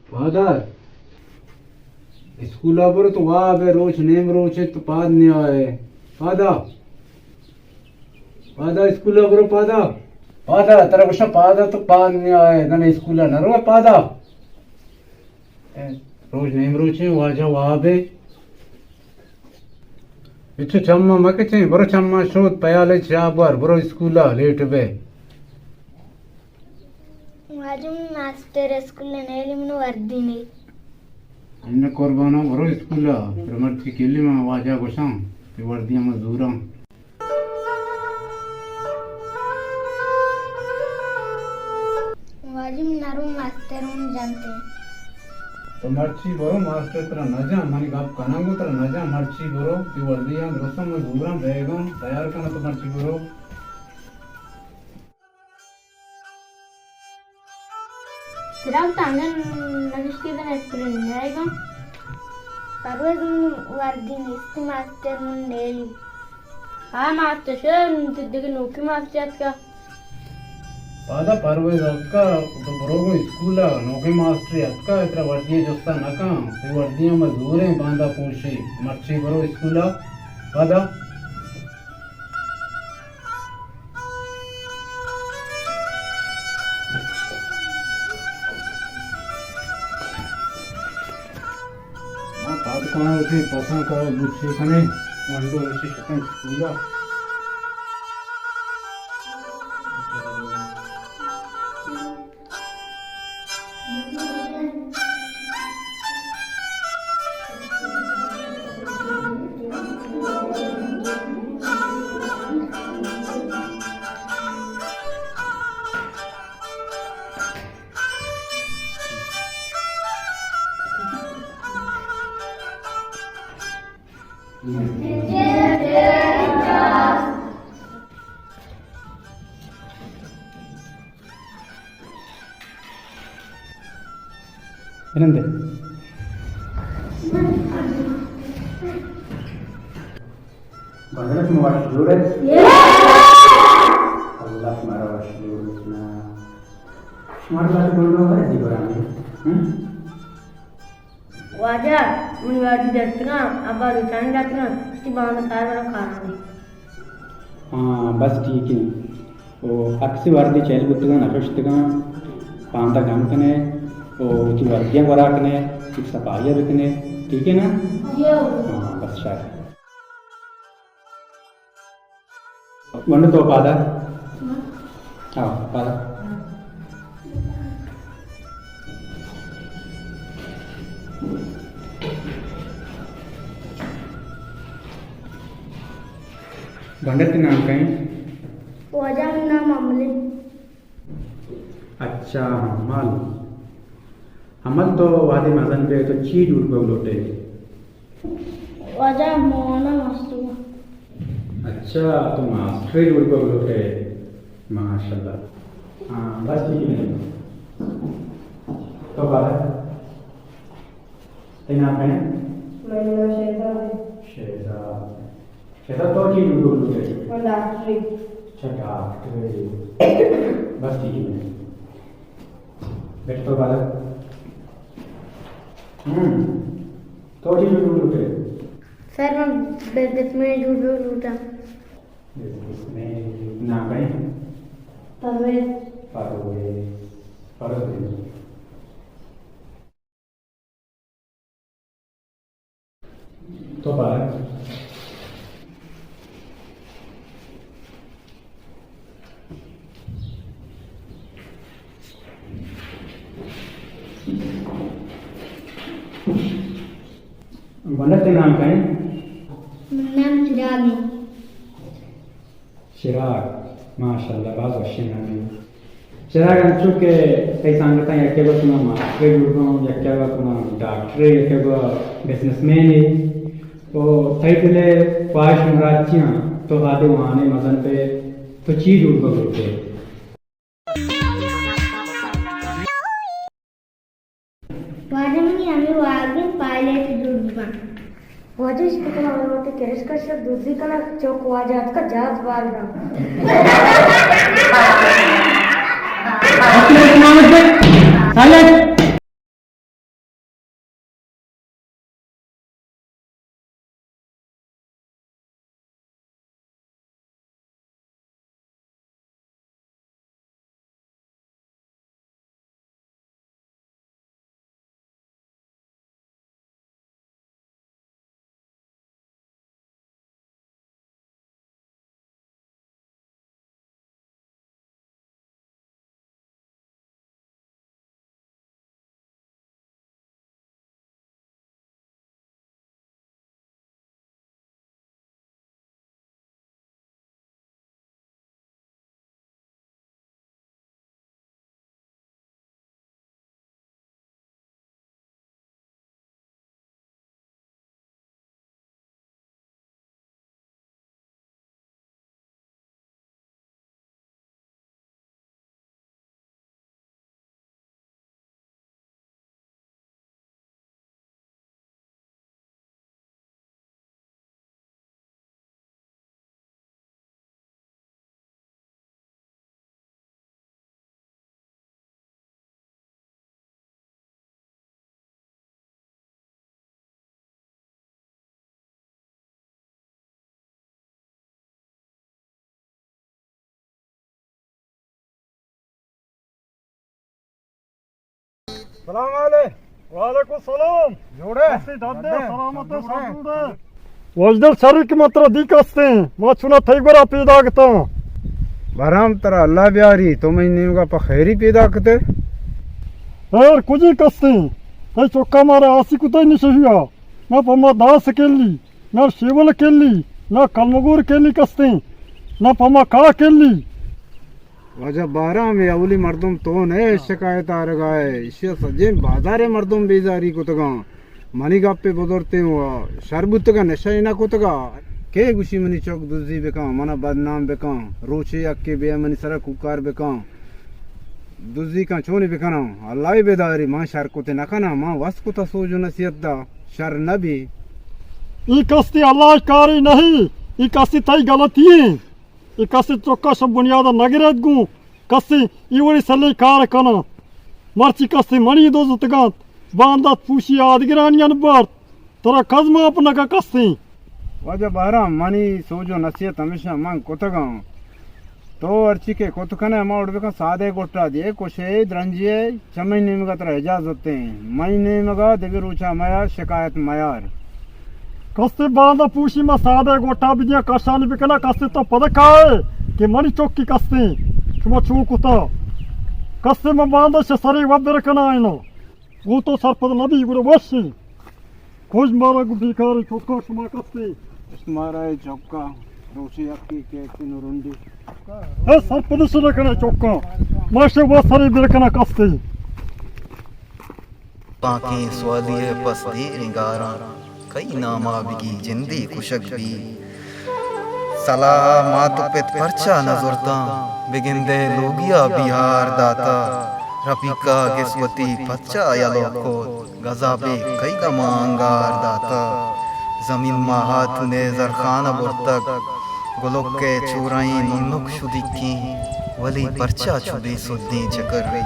پادا، اسکول ءَ برو تو واب ئے، روچ نیم روچ ئے تو پاد نیائے۔ پادا، پادا اسکول ءَ برو، پادا۔ پادا، ترا گوشاں پادا تو پاد نیائے، نہ اسکول ءَ نہ روئے پادا۔ اے، روچ نیم روچ ئے، واجہ واب ئے۔ اچو چماں مکچیں، برو چماں شود، پیالے چاہ بور، برو اسکول ءَ لیٹ بئے۔ واجہ من ماسٹر اسکول ءَ نیلی، منو وردی نے۔ انّہ قرباناں، برو اسکول ءَ، پر مرچی کلی من واجہ گوشاں، تئی وردی ءَ من زوراں۔ واجہ من نرو ماسٹر ہم جنتے۔ تو مرچی برو، ماسٹر ترا نہ جاں، منی گپ کناں گوں ترا نہ جاں، مرچی برو، تئی وردی ءَ درستاں من زوراں، بیگاں تیار کناں، تو مرچی برو۔ چراگ تانگن نگشتی دن اسکرین نیائیگا۔ پرویز من وردی نیست ماسٹر من نیلی۔ ہاں ماسٹر شر، دگہ نوکی ماسٹر اتکا۔ پادا پرویز اتکا، تو برو گوں اسکول ءَ، نوکیں ماسٹرے اتکا، ترا وردی ءِ جستا نہ کن، تئی وردی ءَ ما زوریں باندا پوشی، مرچی برو اسکول ءَ، پادا۔ ما پاد کاں وتی پساں کا لوچی کنے، ونڈو وشی شکن اسکول ءَ۔ انندے۔ بندر شما وش جوڑ ئے؟ اللہ شمارا وش جوڑ بکنا۔ شمارا لاشی گونڈو ہے جی برامے۔ ہم؟ واجہ، منی وردی درتگاں، ابا روچانی داتگاں، اشتی باندا کار برا کارانی۔ ہاں، بس ٹھیک ہے۔ او ہر کسی وردی چیل بوتگاں، نہ ششتگاں، باندا گم کنے، او وتی وردیاں گورا کنے، وتی صفائیاں بکنے، ٹھیک ہے نا؟ جی ہو۔ ہاں، بس شر۔ گونڈو تو پادا۔ ہاں، پادا۔ گونڈو تئی نام کئے؟ واجہ منی نام امل انت۔ اچھا، امل۔ امل تو وہدے مزن بئے تو چی جوڑ بوگ لوٹ ئے؟ واجہ موانا ماسٹر۔ اچھا، تو ماسٹرے جوڑ بوگ لوٹ ئے۔ ماشاءاللہ۔ ہاں، بس ٹھیک ہے۔ تو بارہ۔ تئی نام کئے؟ منی نام شہزاد انت۔ شہزاد۔ شہزاد، تو چی جوڑ بوگ لوٹ ئے؟ من ڈاکٹرے۔ اچھا، ڈاکٹرے۔ بس ٹھیک ہے۔ بیٹا تو بارہ۔ ہم۔ تو چی جوڑ بوگ لوٹ ئے؟ سر، من بزنس مین جوڑ بوگ لوٹاں۔ Business man. نام کئے؟ پرویز۔ پرویز۔ پرویز۔ تو پارے۔ گونڈو تئی نام کئے؟ منی نام چراگ انت۔ چراگ، ماشاءاللہ، باز وشیں نامے۔ چراگ، انچو کہ تئی سنگتاں یکے گوشت من ماسٹرے جوڑ باں، یکے گوشت من ڈاکٹرے، یکے گوشت بزنس مینے۔ تو تئی دل ءِ خواہش مراد چی انت؟ تو وہدے وانے مزن بئے تو چی جوڑ بوگ لوٹ ئے؟ واجہ منی ہمے واہگ انت پائلٹ جوڑ بباں۔ واجہ اشکتنا من وتی کرشکش ءَ دزی کناں، چک واجہ اتکا جہاز بار داں۔ سائلنٹ۔ سلام علیکم۔ وعلیکم السلام۔ جوڑے؟ کسے دادے، سلامت، سب جوڑے؟ وجدل شریک متر دی کستیں، ما چونا تئی گورا پیدا کتاں۔ برام ترا اللہ بیاری، تو منی نیمگا پہ خیری پیدا کتے؟ خیر کجی کستیں؟ تئی چکا مارا آسی کتئی نشہیا، نہ پہ ما داس کلی، نہ شیول کلی، نہ کلمگور کلی کستیں، نہ پہ ما کا کلی۔ واجہ بارام، اے اولی مردم تو نئے شکایت آرگا ئے، ایشی ء سجیں بازار ء مردم بیزاری کتگاں۔ منی گپ ء بدرتیں و شر بوتگاں، نشہ ء نہ کتگا۔ کئے گوشی منی چک دزی بکاں، منا بدنام بکاں، روچے یکے بیا منی سرا کوکار بکاں، دزی کاں، چونی بکناں؟ اللہ ء بداری، من شر کت نہ کناں، من وس کتا سوج و نصیحت دا، شر نہ بی۔ ای کستی اللہ ء کاری نہیں، ای کستی تئی غلطی ہیں۔ اے کسے چکا شہ بنیاد ء نہ گرئیت گوں، کسے اے وڑیں سلیں کار کناں۔ مرچی کسے منی دزتگ انت، باندات پوشی آدگرانی ان برت، ترا کس ماپ نہ کا کسے۔ واجہ بہرام، منی سوج و نصیحت ہمیشہ من کتگاں۔ تو ہرچی کہ کت کنئے، ہما وڑ بکن، سادے گٹا دیئے، کشے، درنجیئے، چہ منی نیمگا ترا اجازت ایں۔ منی نیمگا دگہ روچا میار، شکایت میار۔ کستے باندا پوشی ما سادہ گوٹا بدیا کشانی بکنا، کستے تو پد کائے کہ منی چوکی کستے شما چو کتا۔ کستے ما باندا شہ سرے و برکنا اینا۔ او تو سرپد نبی گڑا وشی۔ کج مارا گو بیکار چوکا شما کستے۔ مارا اے چوکا روچی اکی کے تینو رنڈی۔ اے سرپد شنا کنا چوکا۔ ما شہ و سرے برکنا کستے۔ پاکیں سوالی ء پس دیریں گاراں، کئی ناما بگی جندے کشگ بی۔ سلاہ ء مات و پت پرچا نہ زرتاں، بگندئے لوگیا بیہار داتا۔ رفیقا گس وتی پرچا یلو کت، گزابے کئی گماں انگار داتا۔ زمین ماہات نئے زرخانہ برتگ، گلک ء چورائیں ننک شدیکیں، ولی پرچا چو بے سدیں چکری؟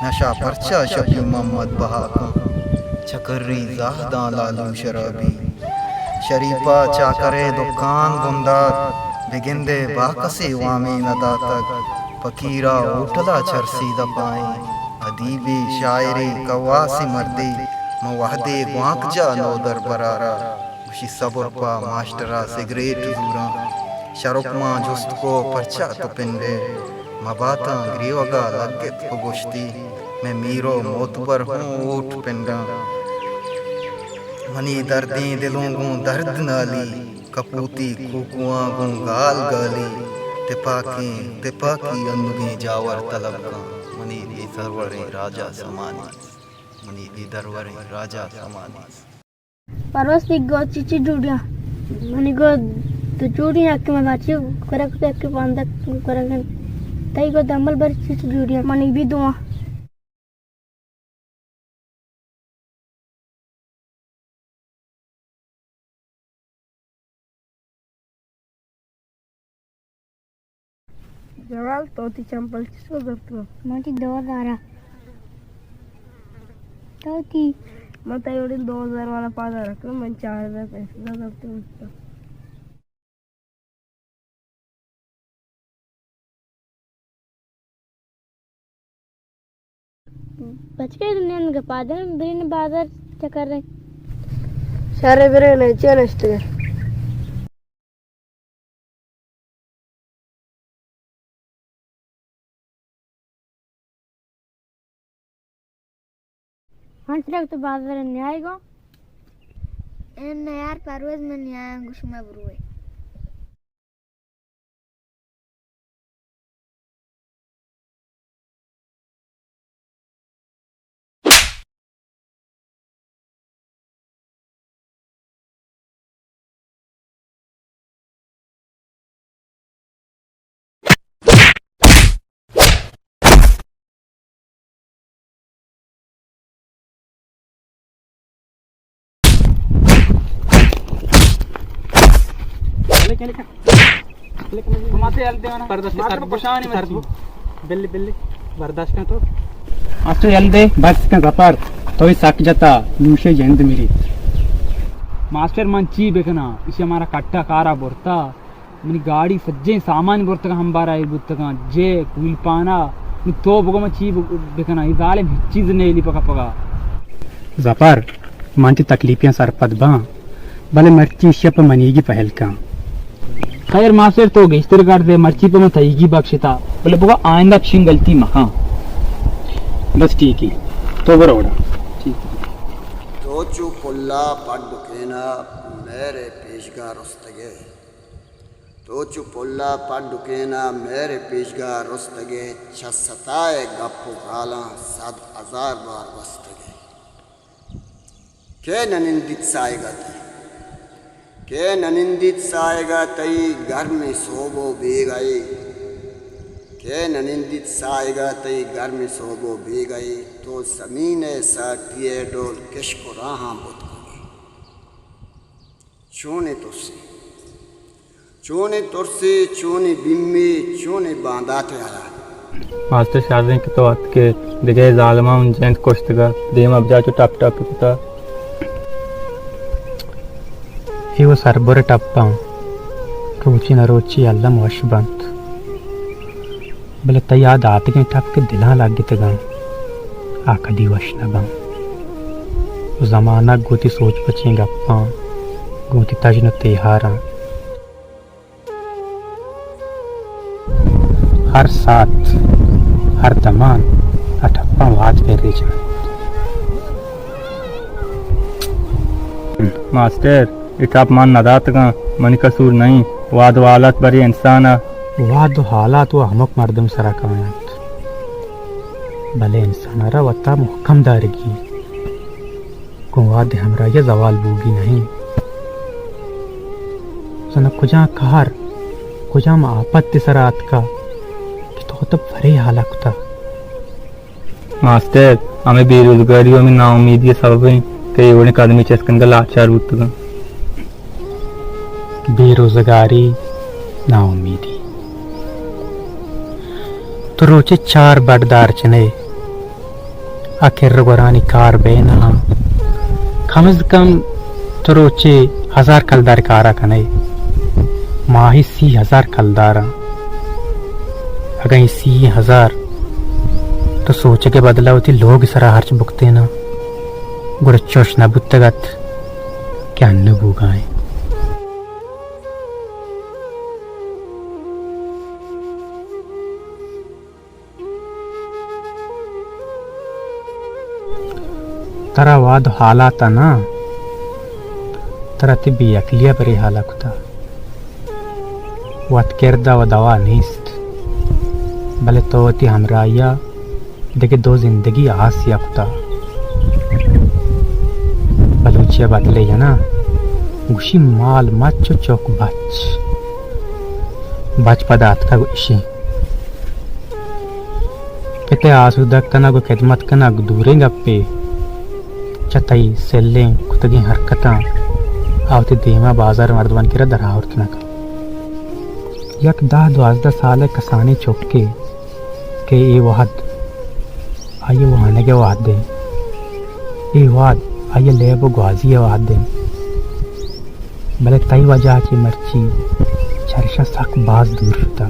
نشہ پرچا شفیع محمد بہا کن؟ چکری زاہ داں لالو شرابی۔ شریپا چاکرے دکان بندات، بگندے باکسے وامے نہ داتگ۔ پکیرا ہوٹلا چرسی دپائیں۔ ادیبے، شاعرے، کواسے مردے، من وہدے گوانک جا نودربرارا۔ گوشی، صبر پہ ماسٹرا سگریٹ زوراں۔ شرک ماں جست کو، پرچا تو پنڈے؟ مباتاں گریوگا لگت پہ گوشتی، مئے میر و معتبر ہوں اوٹ پنڈاں۔ منی دردیں دلوں گوں درد نالی، کپوتی کوکواں گوں گال گالی۔ تپاکیں تپاکی انگیں جاور طلب کن، منی اے سروریں راجا سمانی، منی اے دروریں راجا سمانی۔ پرواز تئی گو چچی جوڑیاں؟ منی گو دو جوڑیاں، یکے من ماچی کرا کتا، یکے پاندک کرا کن۔ تئی گو دمل بر چچی جوڑیاں؟ منی بھی دواں۔ جلال، تو وتی چمپل چست کو زرتگ؟ من وتی دو ہزار ءَ۔ تو وتی؟ من تئی وڑیں دو ہزار والا پادا رکھوں، من چار ہزار پیسہ زرتگ۔ بچکے، دنیا گپا دیں، برین بازار چکر رہے۔ شرے برین، چے نشتگے؟ ہنچ رکھ تو بازار نیائے گو؟ اے نیار پرویز، من نیاں گوش میں بروے۔ برداشت کن تو۔ ماسٹر یل دے، بس کن ظفر، تو ہی سک جتا، نوشے جند میری۔ ماسٹر من چی بکناں؟ ایشی مارا کٹا کارا برتا۔ منی گاڑی سجیں سامان برتگ، ہمبارا ایر بوتگاں، جے کوئلپانا۔ نوں تو بگو من چی بکناں؟ اے ظالم ہچ چیز نیلی پکا پکا۔ ظفر، من تئی تکلیفیاں سرپد باں، بلے مرچی ایشی پہ منیگی پہل کن۔ خیر ماسٹر، تو گیشتر کار دے، مرچی پہ من تئیگی بخشتا، بلے بگو آئندہ چشیں غلطی مکن۔ بس ٹھیک ہے، تو برو اڑا۔ ٹھیک ہے۔ تو چو پلا پڈ کینا میرے پیشگا رستگے۔ تو چو پلا پڈ کینا میرے پیشگا رستگے، چہ ستائے گپ و گالاں صد ہزار بار گوستگے۔ کئے ننندیت ساہگا تئی؟ کئے ننندیت ساہگا تئی گرمیں سہب و بیگہے؟ کئے ننندیت ساہگا تئی گرمیں سہب و بیگہے؟ تو زمین ءِ ساٹی ءِ ڈول کشک و راہاں بوت کنے۔ چونیں ترسے، چونیں ترسے، چونیں بیمے، چونیں باندات ءِ حیال۔ ماسٹر شریں کہ تو اتکے، دگہ ظالماں من جند کشتگا، دیما بجا چو ٹپ ٹپ کتا۔ اے و سربر ٹپاں، روچے نہ روچے الم وش بنت۔ بلے تئی آ داتگیں ٹپ کہ دلاں لگتگاں، آ کدی وش نہ باں۔ زمانگ گوں وتی سوچ پچیں گپاں، گوں وتی تژن و تیہاراں۔ ہر ساعت، ہر دمان آ ٹپاں وہد پر ریچ انت۔ ماسٹر، اے ٹپ من نداتگاں، منی قصور نئیں، وہد و حالات برے انسان ءَ۔ وہد و حالات و ہمک مردم سرا کمینت، بلے انسان ءَ را وتا محکم دارگی انت، گوں وہد ءِ ہمراہی ءَ زوال بوگی نہ انت۔ زاناں کجام قہر، کجام آپت تئی سرا اتکا کہ تو وتا پرے حالا کتا؟ ماسٹر، ہمے بے روزگاری و ہمے ناامیدی ءِ سبب انت کہ اے وڑیں قدمے چست کنگ ءَ لاچار بوتگاں۔ بے روزگاری، ناامیدی۔ تو روچے چار بڈ دارچنے، آ کر گورانی کار بے نہ آں۔ کم از کم تو روچے ہزار کلدار کارا کنے، ماہی سی ہزار کلداراں۔ اگاں اے سی ہزار تو سوچگ ءِ بدلا وتی لوگ ءِ سرا ہرچ بکتیناں، گڑا چوش نہ بوتگ ات کہ انو بوگا ایں۔ ترا وہد و حالات ءَ نہ، ترا تئی بے عقلی ءَ پرے حالا کتا۔ وت کرد ءَ و دوا نیست، بلے تو وتی ہمراہی ءَ دگہ دو زندگی آسیا کتا۔ بلوچی ءَ بتلے جناں، گوشی مال مچ و چک بچ۔ بچ پدا اتکگ و اشی۔ پت ءِ آسودگ کنگ و خدمت کنگ دوریں گپے، چہ تئی سلیں کتگیں حرکتاں آ وتی دیما بازار مردمانی کرا در آورت نہ کنت۔ یک دہ دوازدہ سال ءِ کسانیں چکے کہ اے وہد آئی ءِ وانگ ءِ وہد انت، اے وہد آئی ءِ لیب ءُ گوازی ءِ وہد انت، بلے تئی وجہ ءَ چہ مرچی چرشاں سک باز دور شتہ۔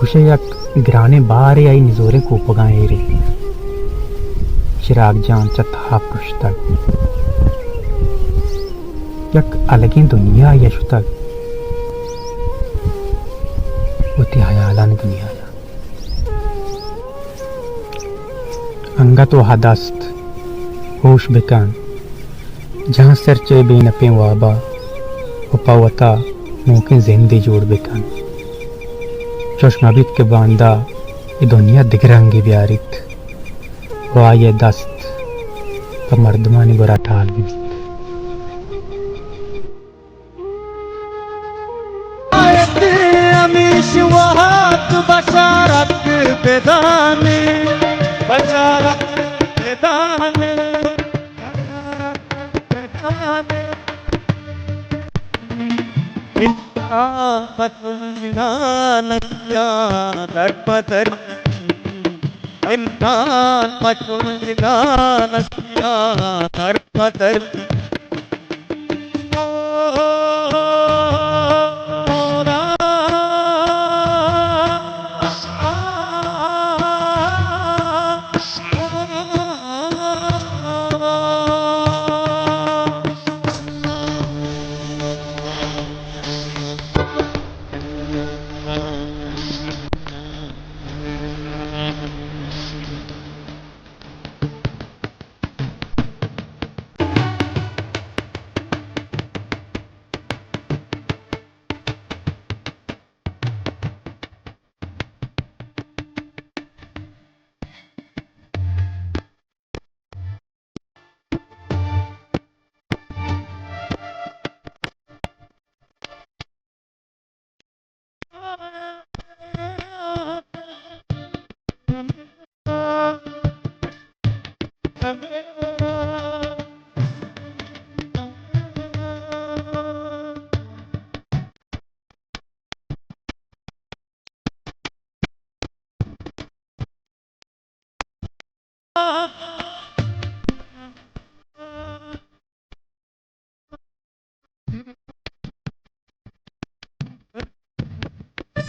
گوشئے یک گرانیں بارے آئی نزوریں کوپگاں ایر انت۔ چراگ جان چہ تہا پرشتگ۔ یک الگیں دنیایے ءَ شتگ۔ وتی ہیالانی دنیا ءَ۔ انگت وہد است، ہوش بکن۔ جہاں سر چہ اے بے نپیں وابا ءُ پہ وتا نوکیں زندے جوڑ بکن۔ چوش مہ بیت کہ باندا اے دنیا دگہ رنگے بیاریت ءُ آئی ءِ دست پہ مردمانی گورا ٹال بیت۔ ہمیش وہد بشارت بدانے، بشارت بدانے۔ انسان پہ چنگان اشیا در پہ در، انسان پہ چنگان اشیا در پہ در۔